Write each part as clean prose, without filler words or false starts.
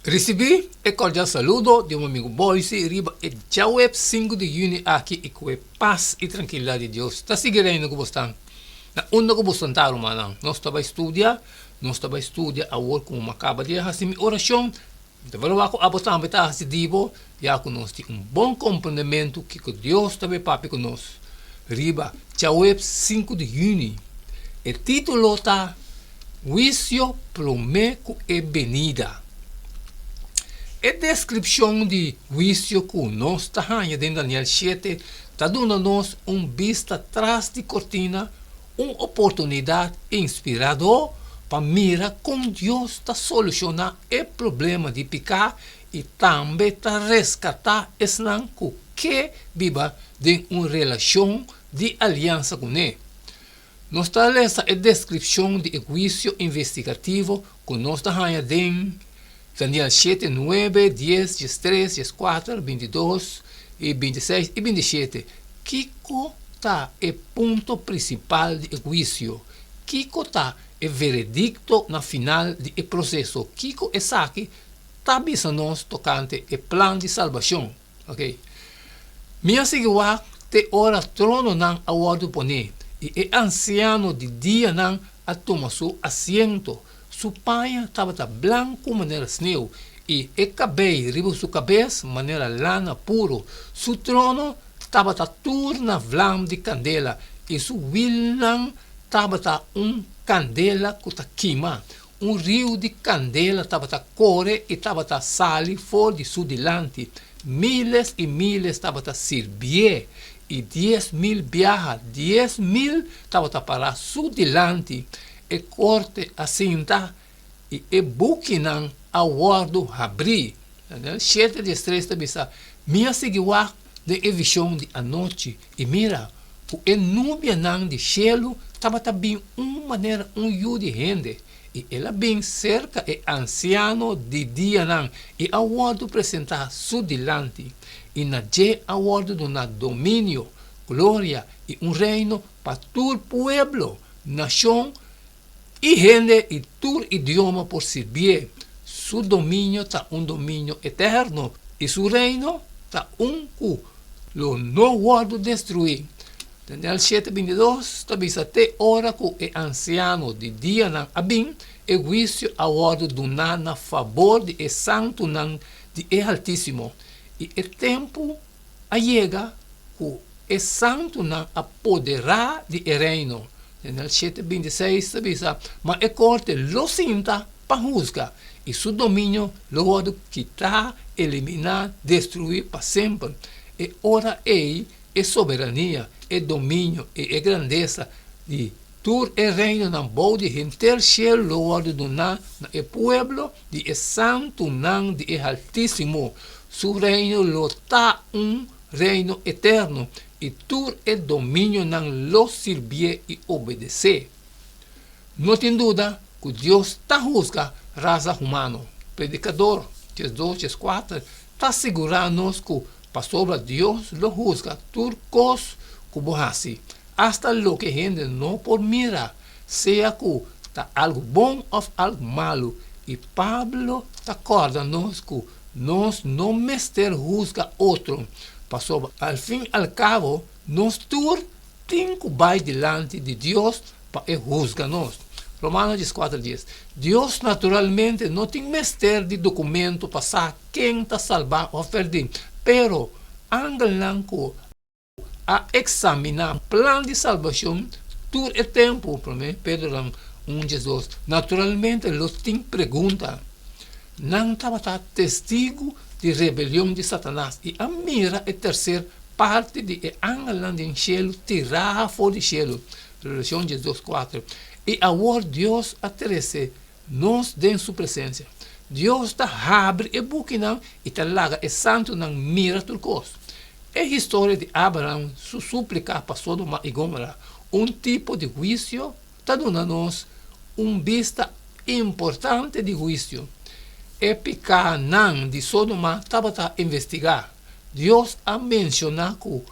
Risibí e kordial saludo di un amigu Boise riba e djaweps sinku di yüni aki i ku e pas i trankilidat di Dios ta sigui reina ku bosnan na unda ku bosnan ta rumannan. Nos ta bai studia, nos ta bai studia awor ku mi a kaba di hasi mi orashon. Mi ta wak ku abo tambe ta hasi di bo, ya ku nos tin un bon komprendementu kiko Dios ta bai papia ku nos riba djaweps sinku di yüni. E título ta. Huisio promé ku e benida. E deskripshon di huisio ku nos ta haña den Daniel shete ta duna nos un bista tras di kortina, un oportunidat inspiradó pa mira kon Dios ta solushoná e problema di piká i tambe ta reskatá esnan ku ke biba den un relashon di aliansa kuné. Nos ta lesa e deskripshon di e huisio investigativo ku nos ta haña den Daniel shete, nuebe, dies, diestres, dieskuater, bintidos, i bintiseis i bintishete. Kiko ta e punto prinsipal di e huisio? Kiko ta e veredikto na final di e proseso? Kiko esaki ta bisa nos tokante e plan di salbashon? Ok. Mi a sigui wak te ora trononan a wòrdu poné, i e ansiano di dianan a tuma su asiento. Su paña tabata blanku manera sneu, i e kabei riba su kabes manera lana puru. Su trono tabata tur na vlam di kandela, i su wilnan tabata un kandela ku ta kima. Un riu di kandela tabata kore i tabata sali for di su dilanti. Miles i miles tabata sirbié, i 10,000 biaha 10,000 tabata pará su dilanti. E korte a sinta, i e bukinan a wòrdu habrí. Daniel shete diestres ta bisa, Mi a sigui wak den e vishon di anochi, i mira, ku e nubianan di shelu tabata bin un manera un yu di hende, i el a bin serka e ansiano di dianan i a wòrdu presentá su dilanti, i na dje a wòrdu duná dominio, gloria i un reino pa tur pueblo, nashon i hende i tur idioma por sirbié. Su dominio ta un dominio eterno, i su reino ta un ku lo no wòrdu destruí. Daniel shete bintidos ta bisa, Te ora ku e ansiano di dianan a bin, e huisio a wòrdu duná na fabor di e santunan di e Haltísimo, i e tempu a yega ku e santunan a poderá di e reino. Daniel shete bintiseis ta bisa, Ma e korte lo sinta pa husga, i su dominio lo wòrdu kitá, eliminá, destruí pa semper. E ora ei e soberania, e dominio i e grandesa di tur e reinonan bou di henter shelu lo wòrdu duná na e pueblo di e santunan di e Haltísimo. Su reino lo ta un reino eterno, i tur e dominionan lo sirbié i obedesé. No tin duda ku Dios ta husga rasa humano. Predikador 12 14 ta sigurá nos ku pasobra Dios lo husga tur kos ku bo hasi, asta loke hende no por mira, sea ku ta algu bon òf algu malu. I Pablo ta kòrda nos ku nos no mester husga otro, pasobra al fin al kabo nos tur tin ku bai dilanti di Dios pa e husga nos. Romano dieskuater dies, Dios naturalmente no tin mester di dokumento pa sa ken ta salbá òf pèrdí, pero angelnan ku a eksaminá plan di salbashon tur e tempu, Promé Pedronan un diesdos, naturalmente lo tin pregunta. Nan tabata testigu di rebelion di Satanas i a mira e terser parti di e angelnan den shelu tirá for di shelu, Revelashon diesdos kuater. I awor Dios a trese nos den su presensia. Dios ta habri e bukinan i ta laga e santunan mira tur kos. E historia di Abraham su súplika pa Sodoma i Gomora, un tipo di huisio, ta duna nos un bista importante di huisio. E pikánan di Sodoma tabata investigá. Dios a menshoná ku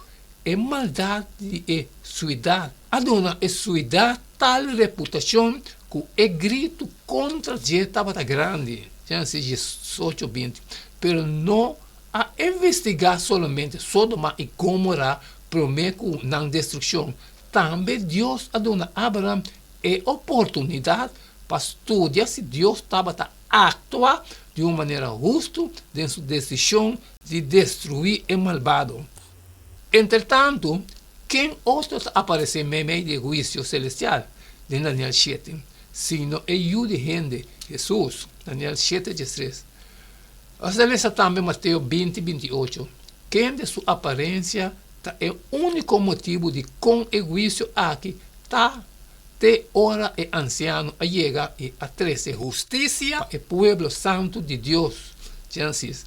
e maldat di e suidat a duna e suidat tal reputashon ku e gritu kontra dje tabata grandi. Génesis 18, 20. Pero no a investigá solamente Sodoma i Gomora promé ku nan destrukshon. Tambe Dios a duna Abraham e oportunidat pa studia si Dios tabata aktua di un manera hustu den su desishon di destruí e malbado. Entretantu, ken otro ta aparesé meimei di e huisio selestial den Daniel shete, sino e Yu di hende, Hesus? Daniel shete diestres. Nos ta lesa tambe Mateo 20, 28, kende su aparensia ta e úniko motibu di kon e huisio aki ta te ora e ansiano a yega i a trese hustisia pa e pueblo santu di Dios. Génesis.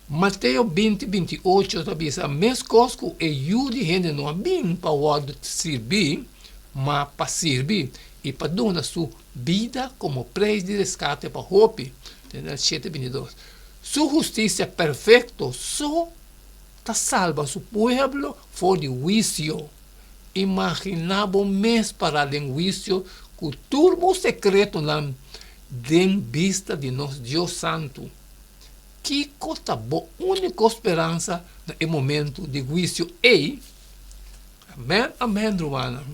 Mateo 20, 28 ta bisa, Meskos ku e Yu di hende no a bin pa wòrdu sirbí, ma pa sirbi i pa duna su bida komo preis di reskate pa hopi. Daniel 7, 22. Su hustisia perfekto so ta salba su pueblo for di huisio. Imaginá bo mes pará den huisio ku tur bo sekretonan den bista di nos Dios santu. Kiko ta bo úniko speransa na e momentu di huisio ei? Amèn, amèn, rumannan.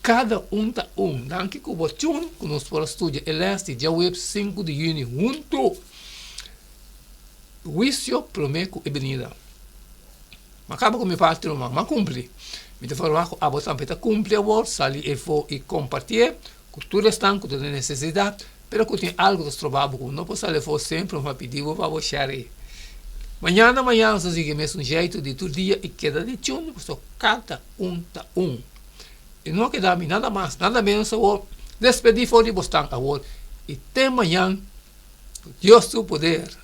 Kada un ta un. Danki ku bo tune ku nos por a studia e lès di djaweps 5 di yüni huntu. Huisio promé ku e binida. M'a kaba ku mi parti, ruman. M'a kumpli. Mi ta ferwagt ku abo tambe ta kumpli awor. Sali efo i kompartié ku tur esnan ku ta den nesesidat, pero ku tin algu ta stroba bo ku no por sali afó semper mi a pidi bo pa bo share. Mañana mañana nos ta sigui mesun jeitu di tur dia i keda di tune pasobra kada un ta un. I no a keda mi nada mas nada menos awor despedí for di bosnan awor i te mañan ku Dios su poder.